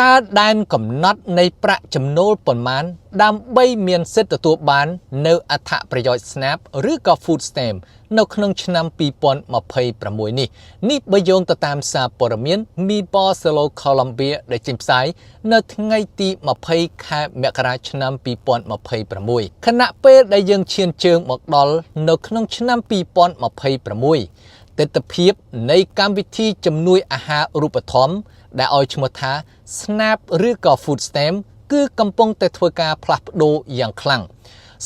តើដែនកំណត់នៃប្រាក់ចំណូលប៉ុន្មាន ដើម្បីមានសិទ្ធិទទួលបាននៅអត្ថប្រយោជន៍ SNAP ឬក៏ Food Stamp នៅក្នុងឆ្នាំ2026នេះនេះបើយោងទៅតាមសារព័ត៌មាន Mi Barcelo Colombia ដែលចេញផ្សាយនៅថ្ងៃទី20ខែមករាឆ្នាំ2026ខណៈពេលដែលយើងឈានជើងមកដល់នៅក្នុងឆ្នាំ2026ទិដ្ឋភាពនៃកម្មវិធីជំនួយអាហារូបត្ថម្ភដែលឲ្យឈ្មោះថា SNAP ឬក៏ Food Stamp គឺកំពុងតែធ្វើការផ្លាស់ប្ដូរយ៉ាងខ្លាំង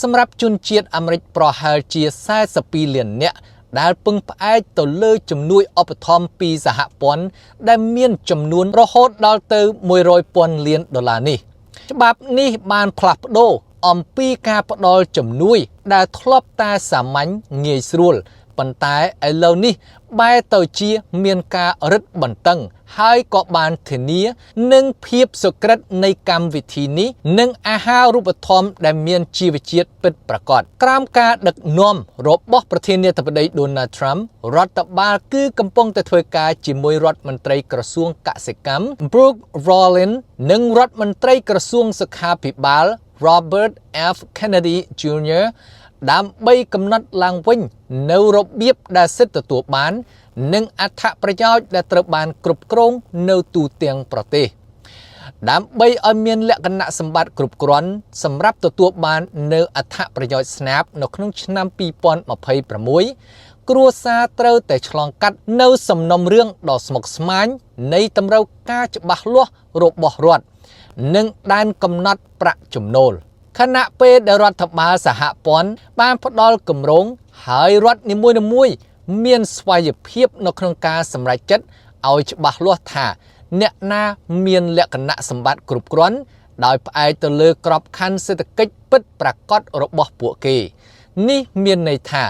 សម្រាប់ជនជាតិអាមេរិកប្រហែលជា42លាននាក់ដែលពឹងផ្អែកទៅលើជំនួយឧបត្ថម្ភពីសហព័ន្ធដែលមានចំនួនរហូតដល់ទៅ100ពាន់លានដុល្លារនេះច្បាប់នេះបានផ្លាស់ប្ដូរអំពីការផ្ដល់ជំនួយដែលធ្លាប់តែសាមញ្ញងាយស្រួលប៉ុន្តែឥឡូវនេះបែរទៅជាមានការរឹតបន្តឹងហើយក៏បានធានានឹងភាពសុក្រិតនៃកម្មវិធីនេះនិងអាហារូបត្ថម្ភដែលមានជីវជាតិពិតប្រាកដក្រោមការដឹកនាំរបស់ប្រធានាធិបតី Donald Trump រដ្ឋបាលគឺកំពុងតែធ្វើការជាមួយរដ្ឋមន្ត្រីក្រសួងកសិកម្ម Brooke Rollins និងរដ្ឋមន្ត្រីក្រសួងសុខាភិបាល Robert F Kennedy Jr. ដើម្បីកំណត់ឡើងវិញនៅរបៀបដែលសិទ្ធិទទួលបាន និងអត្ថប្រយោជន៍ដែលត្រូវបានគ្រប់គ្រងនៅទូទាំងប្រទេសដើម្បីឲ្យមានលក្ខណៈសម្បត្តិគ្រប់គ្រាន់សម្រាប់ទទួលបាននៅអត្ថប្រយោជន៍ SNAP នៅក្នុងឆ្នាំ2026គ្រួសារត្រូវតែឆ្លងកាត់នៅសំណុំរឿងដ៏ស្មុគស្មាញនៃតម្រូវការច្បាស់លាស់របស់រដ្ឋនិងដែនកំណត់ប្រាក់ចំណូលខណៈពេលដែលរដ្ឋបាលសហព័ន្ធបានផ្ដល់គម្រោងហើយរដ្ឋនីមួយៗមានស្វ័យភាពនៅក្នុងការសម្រេចចិត្តឲ្យច្បាស់លាស់ថាអ្នកណាមានលក្ខណៈសម្បត្តិគ្រប់គ្រាន់ដោយផ្អែកទៅលើក្របខ័ណ្ឌសេដ្ឋកិច្ចពិតប្រាកដរបស់ពួកគេ នេះមានន័យថា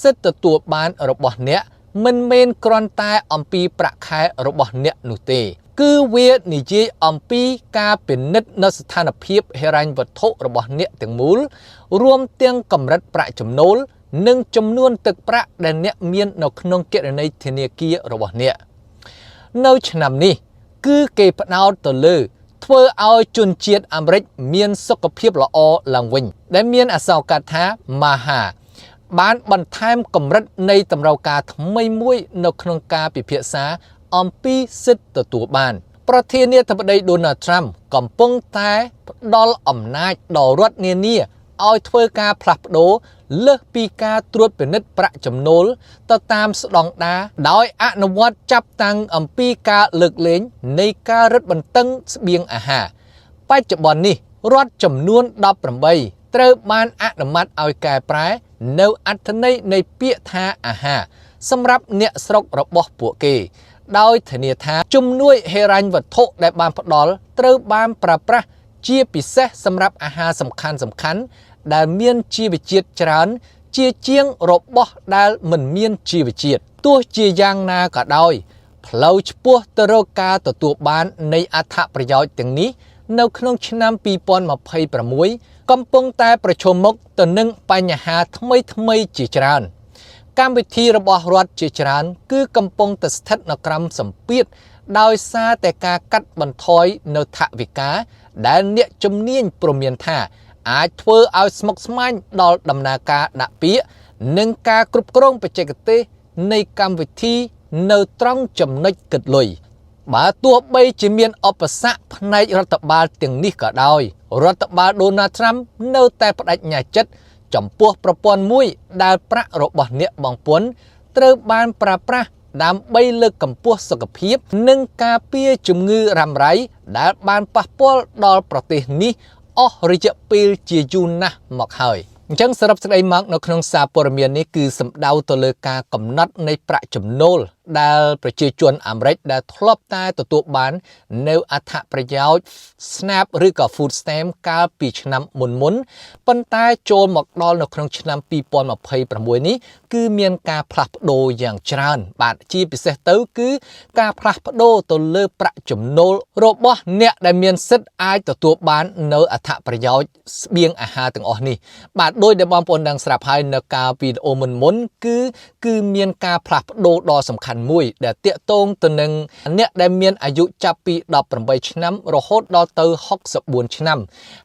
សិទ្ធិទទួលបានរបស់អ្នកមិនមែនគ្រាន់តែអំពីប្រាក់ខែរបស់អ្នកនោះទេ គឺវានិយាយអំពីការពិនិត្យនៅស្ថានភាពហិរញ្ញវត្ថុរបស់អ្នកទាំងមូល រួមទាំងកម្រិតប្រាក់ចំណូល និងចំនួនទឹកប្រាក់ដែលអ្នកមាននៅក្នុងគណនីធនាគាររបស់អ្នក នៅឆ្នាំនេះ គឺគេផ្ដោតទៅលើ ធ្វើឲ្យជនជាតិអាមេរិកមានសុខភាពល្អឡើងវិញ ដែលមានអក្សរកាត់ថា MAHA បានបន្ថែមកម្រិតនៃតម្រូវការថ្មីមួយនៅក្នុងការពិភាក្សាអំពីសិទ្ធិទទួលបាន ប្រធានាធិបតី Donald Trump កំពុងតែផ្ដល់អំណាចដល់រដ្ឋនានាឲ្យធ្វើការផ្លាស់ប្ដូរលើសពីការត្រួតពិនិត្យប្រាក់ចំណូលទៅតាមស្តង់ដារដោយអនុវត្តចាប់តាំងអំពីការលើកលែងនៃការរឹតបន្តឹងស្បៀងអាហារបច្ចុប្បន្ននេះរដ្ឋចំនួន18ត្រូវបានអនុម័តឲ្យកែប្រែនៅអត្ថន័យនៃពាក្យថាអាហារសម្រាប់អ្នកស្រុករបស់ពួកគេ ដោយធានាថាជំនួយហិរញ្ញវត្ថុដែលបានផ្ដល់ត្រូវបានប្រើប្រាស់ជាពិសេសសម្រាប់អាហារសំខាន់សំខាន់ដែលមានជីវជាតិច្រើន ជាជាងរបស់ដែលមិនមានជីវជាតិទោះជាយ៉ាងណាក៏ដោយ ផ្លូវឆ្ពោះទៅរកការទទួលបាននៃអត្ថប្រយោជន៍ទាំងនេះ នៅក្នុងឆ្នាំ2026កំពុងតែប្រឈមមុខទៅនឹងបញ្ហាថ្មីៗជាច្រើន កម្មវិធីរបស់រដ្ឋជាច្រើន គឺកំពុងតែស្ថិតនៅក្រោមសម្ពាធដោយសារតែការកាត់បន្ថយនៅថវិកាដែលអ្នកជំនាញព្រមានថា អាចធ្វើឲ្យស្មុគស្មាញដល់ដំណើរការដាក់ពាក្យនិងការគ្រប់គ្រងបច្ចេកទេសនៃកម្មវិធីនៅត្រង់ចំណុចគិតលុយ បើទោះបីជាមានឧបសគ្គផ្នែករដ្ឋបាលទាំងនេះក៏ដោយរដ្ឋបាលដូណាល់ត្រាំនៅតែបដិញ្ញាចិត្តចំពោះប្រព័ន្ធមួយដែលប្រាក់របស់អ្នកបង់ពន្ធត្រូវបានប្រើប្រាស់ដើម្បីលើកកម្ពស់សុខភាព និងការពារជំងឺរ៉ាំរ៉ៃដែលបានប៉ះពាល់ដល់ប្រទេសនេះអស់រយៈពេលជាយូរណាស់មកហើយអញ្ចឹងសរុបសេចក្តីមកនៅក្នុងសារព័ត៌មាននេះគឺសំដៅទៅលើការកំណត់នៃប្រាក់ចំណូលដែលប្រជាជនអាមេរិកដែលធ្លាប់តែទទួលបាននៅអត្ថប្រយោជន៍ SNAP ឬក៏ Food Stamp កាលពីឆ្នាំមុនមុនប៉ុន្តែចូលមកដល់នៅក្នុងឆ្នាំ2026នេះគឺមានការផ្លាស់ប្ដូរយ៉ាងច្រើន បាទជាពិសេសទៅគឺការផ្លាស់ប្ដូរទៅលើប្រាក់ចំណូលរបស់អ្នកដែលមានសិទ្ធិអាចទទួលបាននៅអត្ថប្រយោជន៍ស្បៀងអាហារទាំងអស់នេះបាទដោយដែលបងប្អូនដឹងស្រាប់ហើយនៅកាលវីដេអូមុនមុនគឺគឺមានការផ្លាស់ប្ដូរដ៏សំខាន់ ខាន់មួយដែលតាក់ទងទៅនឹងអ្នកដែលមានអាយុចាប់ពី18ឆ្នាំរហូតដល់ទៅ64ឆ្នាំ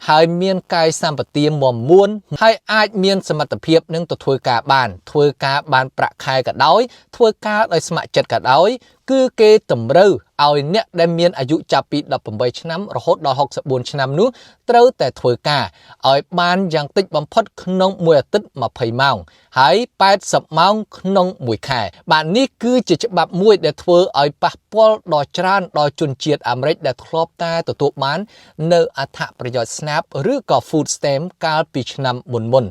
ហើយមានកាយសម្បទាមាំមួនហើយអាចមានសមត្ថភាពនឹងទៅធ្វើការបាន ធ្វើការបានប្រាក់ខែក៏ដោយធ្វើការដោយស្ម័គ្រចិត្តក៏ដោយ គឺគេតម្រូវឲ្យអ្នកដែលមានអាយុចាប់ពី18ឆ្នាំរហូតដល់64ឆ្នាំនោះត្រូវតែធ្វើការឲ្យបានយ៉ាងតិចបំផុតក្នុងមួយអាទិត្យ20ម៉ោងហើយ80ម៉ោងក្នុងមួយខែបាទនេះគឺជាច្បាប់មួយដែលធ្វើឲ្យប៉ះពាល់ដល់ច្រើនដល់ជនជាតិអាមេរិកដែលធ្លាប់តែទទួលបាននៅអត្ថប្រយោជន៍ SNAP ឬក៏ Food Stamp កាលពីឆ្នាំមុនមុន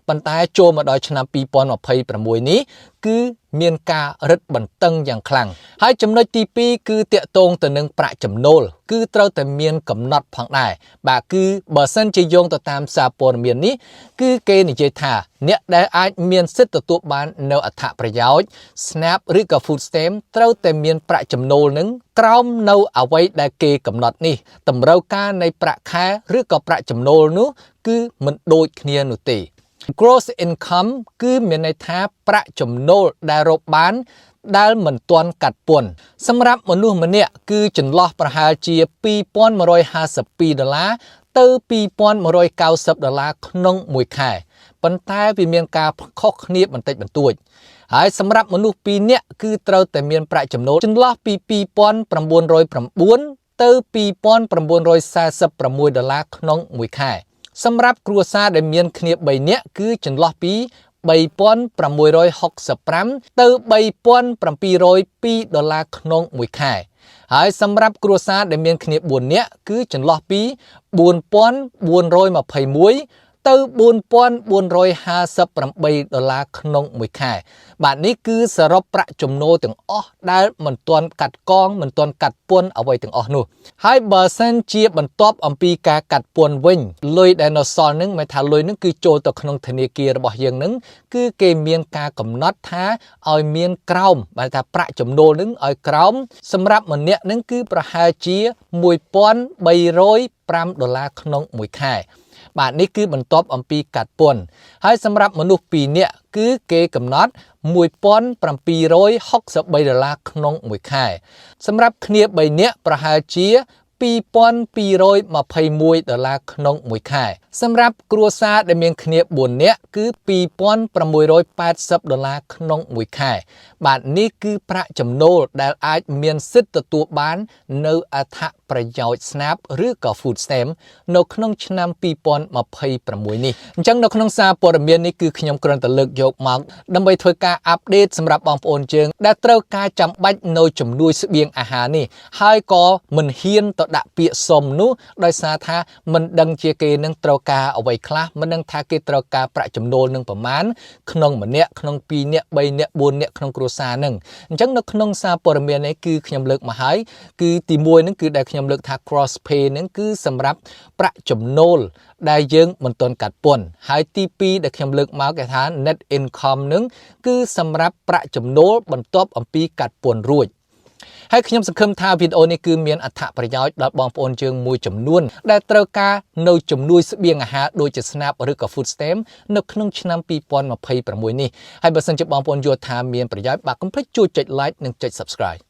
ប៉ុន្តែចូលមកដល់ឆ្នាំ2026នេះគឺមានការរឹតបន្តឹងយ៉ាងខ្លាំងហើយចំណុចទី2គឺតាក់ទងទៅនឹងប្រាក់ចំណូលគឺត្រូវតែមានកំណត់ផងដែរបាទគឺបើសិនជាយោងទៅតាមសារព័ត៌មាននេះគឺគេនិយាយថាអ្នកដែលអាចមានសិទ្ធិទទួលបាននៅអត្ថប្រយោជន៍ SNAP ឬក៏ Food Stamp ត្រូវតែមានប្រាក់ចំណូលនឹងក្រោមនៅអ្វីដែលគេកំណត់នេះតម្រូវការនៃប្រាក់ខែឬក៏ប្រាក់ចំណូលនោះគឺមិនដូចគ្នានោះទេ Gross income គឺមានន័យថាប្រាក់ចំណូលដែលរកបានដែលមិនទាន់កាត់ពន្ធសម្រាប់មនុស្សម្នាក់គឺចន្លោះប្រហែលជា2152ដុល្លារទៅ2190ដុល្លារក្នុងមួយខែប៉ុន្តែវាមានការខុសគ្នាបន្តិចបន្តួចហើយសម្រាប់មនុស្ស2នាក់គឺត្រូវតែមានប្រាក់ចំណូលចន្លោះពី2909ទៅ2946ដុល្លារក្នុងមួយខែសម្រាប់គ្រួសារដែលមានគ្នា3នាក់គឺចន្លោះពី3665ទៅ3702ដុល្លារក្នុងមួយខែហើយសម្រាប់គ្រួសារដែលមានគ្នា4នាក់គឺចន្លោះពី4421ទៅ4458ដុល្លារក្នុងមួយខែបាទនេះគឺសរុបប្រាក់ចំណូលទាំងអស់ដែលមិនទាន់កាត់កងមិនទាន់កាត់ពន្ធអ្វីទាំងអស់នោះហើយបើសិនជាបន្ទាប់អំពីការកាត់ពន្ធវិញលុយដែលនៅសល់នឹងមានថាលុយនឹងគឺចូលទៅក្នុងធនាគាររបស់យើងនឹងគឺគេមានការកំណត់ថាឲ្យមានក្រោមបាទថាប្រាក់ចំណូលនឹងឲ្យក្រោមសម្រាប់ម្នាក់នឹងគឺប្រហែលជា1305ដុល្លារក្នុងមួយខែបាទនេះគឺបន្ទាប់អំពីកាត់ពន្ធហើយសម្រាប់មនុស្ស2នាក់គឺគេកំណត់1763ដុល្លារក្នុងមួយខែសម្រាប់គ្នា3នាក់ប្រហែលជា2221ដុល្លារក្នុងមួយខែសម្រាប់គ្រួសារដែលមានគ្នា4នាក់គឺ2680ដុល្លារក្នុងមួយខែបាទនេះគឺប្រាក់ចំណូលដែលអាចមានសិទ្ធិទទួលបាននៅអត្ថប្រយោជន៍ SNAP ឬក៏ Food Stamp នៅក្នុងឆ្នាំ2026នេះអញ្ចឹងនៅក្នុងសារព័ត៌មាននេះគឺខ្ញុំគ្រាន់តែលើកយកមកដើម្បីធ្វើការ update សម្រាប់បងប្អូនយើងដែលត្រូវការចាំបាច់នៅជំនួយស្បៀងអាហារនេះហើយក៏មិនហ៊ានទៅដាក់ពាក្យសុំនោះដោយសារថាមិនដឹងជាគេនឹងត្រូវការអ្វីខ្លះមិនដឹងថាគេត្រូវការប្រាក់ចំណូលនឹងប្រមាណក្នុងម្នាក់ក្នុង2នាក់3នាក់4នាក់ក្នុងគ្រួសារនឹងអញ្ចឹងនៅក្នុងសារព័ត៌មាននេះគឺខ្ញុំលើកមកហើយគឺទី1ហ្នឹងគឺដែលខ្ញុំលើកថា gross pay ហ្នឹងគឺសម្រាប់ប្រាក់ចំណូលដែលយើងមិនទាន់កាត់ពន្ធហើយទី2ដែលខ្ញុំលើកមកគេថា net income នឹងគឺសម្រាប់ប្រាក់ចំណូលបន្ទាប់អំពីកាត់ពន្ធរួចហើយខ្ញុំសង្ឃឹមថាវីដេអូនេះគឺមានអត្ថប្រយោជន៍ដល់បងប្អូនយើងមួយចំនួនដែលត្រូវការនៅជំនួយស្បៀងអាហារដូចជា SNAP ឬក៏ Food Stamp នៅក្នុងឆ្នាំ2026នេះហើយបើសិនជាបងប្អូនយល់ថាមានប្រយោជន៍បាទកុំភ្លេចជួយចុច like និងចុច Subscribe។